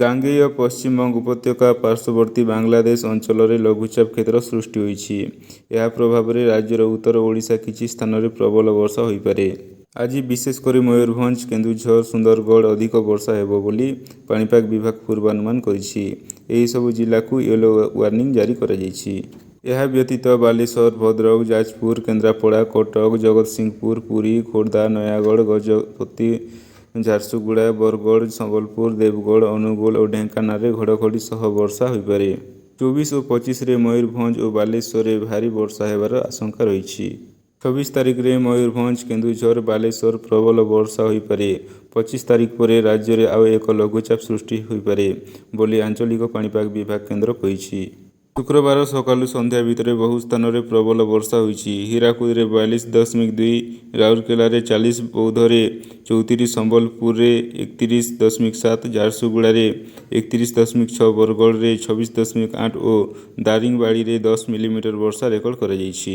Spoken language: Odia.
ଗାଙ୍ଗେୟ ପଶ୍ଚିମବଙ୍ଗ ଉପତ୍ୟକା ପାର୍ଶ୍ୱବର୍ତ୍ତୀ ବାଂଲାଦେଶ ଅଞ୍ଚଳରେ ଲଘୁଚାପ କ୍ଷେତ୍ର ସୃଷ୍ଟି ହୋଇଛି। ଏହା ପ୍ରଭାବରେ ରାଜ୍ୟର ଉତ୍ତର ଓଡ଼ିଶା କିଛି ସ୍ଥାନରେ ପ୍ରବଳ ବର୍ଷା ହୋଇପାରେ। ଆଜି ବିଶେଷ କରି ମୟୂରଭଞ୍ଜ, କେନ୍ଦୁଝର, ସୁନ୍ଦରଗଡ଼ ଅଧିକ ବର୍ଷା ହେବ ବୋଲି ପାଣିପାଗ ବିଭାଗ ପୂର୍ବାନୁମାନ କରିଛି। ଏହି ସବୁ ଜିଲ୍ଲାକୁ ୟେଲୋ ୱାର୍ଣ୍ଣିଂ ଜାରି କରାଯାଇଛି। ଏହା ବ୍ୟତୀତ ବାଲେଶ୍ୱର, ଭଦ୍ରକ, ଯାଜପୁର, କେନ୍ଦ୍ରାପଡ଼ା, କଟକ, ଜଗତସିଂହପୁର, ପୁରୀ, ଖୋର୍ଦ୍ଧା, ନୟାଗଡ଼, ଗଜପତି, ଝାରସୁଗୁଡ଼ା, ବରଗଡ଼, ସମ୍ବଲପୁର, ଦେବଗଡ଼, ଅନୁଗୁଳ ଓ ଢେଙ୍କାନାଳରେ ଘଡ଼ଘଡ଼ି ସହ ବର୍ଷା ହୋଇପାରେ। 24 ଓ 25ରେ ମୟୂରଭଞ୍ଜ ଓ ବାଲେଶ୍ୱରରେ ଭାରୀ ବର୍ଷା ହେବାର ଆଶଙ୍କା ରହିଛି। 26 ତାରିଖରେ ମୟୂରଭଞ୍ଜ, କେନ୍ଦୁଝର, ବାଲେଶ୍ୱର ପ୍ରବଳ ବର୍ଷା ହୋଇପାରେ। 25 ତାରିଖ ପରେ ରାଜ୍ୟରେ ଆଉ ଏକ ଲଘୁଚାପ ସୃଷ୍ଟି ହୋଇପାରେ ବୋଲି ଆଞ୍ଚଳିକ ପାଣିପାଗ ବିଭାଗ କେନ୍ଦ୍ର କହିଛି। ଶୁକ୍ରବାର ସକାଳୁ ସନ୍ଧ୍ୟା ଭିତରେ ବହୁ ସ୍ଥାନରେ ପ୍ରବଳ ବର୍ଷା ହୋଇଛି। ହୀରାକୁଦରେ 42.2, ରାଉରକେଲାରେ 40, ବୌଦ୍ଧରେ 34, ସମ୍ବଲପୁରରେ 31.7, ଝାରସୁଗୁଡ଼ାରେ 31.6, ବରଗଡ଼ରେ 26.8 ଓ ଦାରିଙ୍ଗବାଡ଼ିରେ 10 ମିଲିମିଟର ବର୍ଷା ରେକର୍ଡ କରାଯାଇଛି।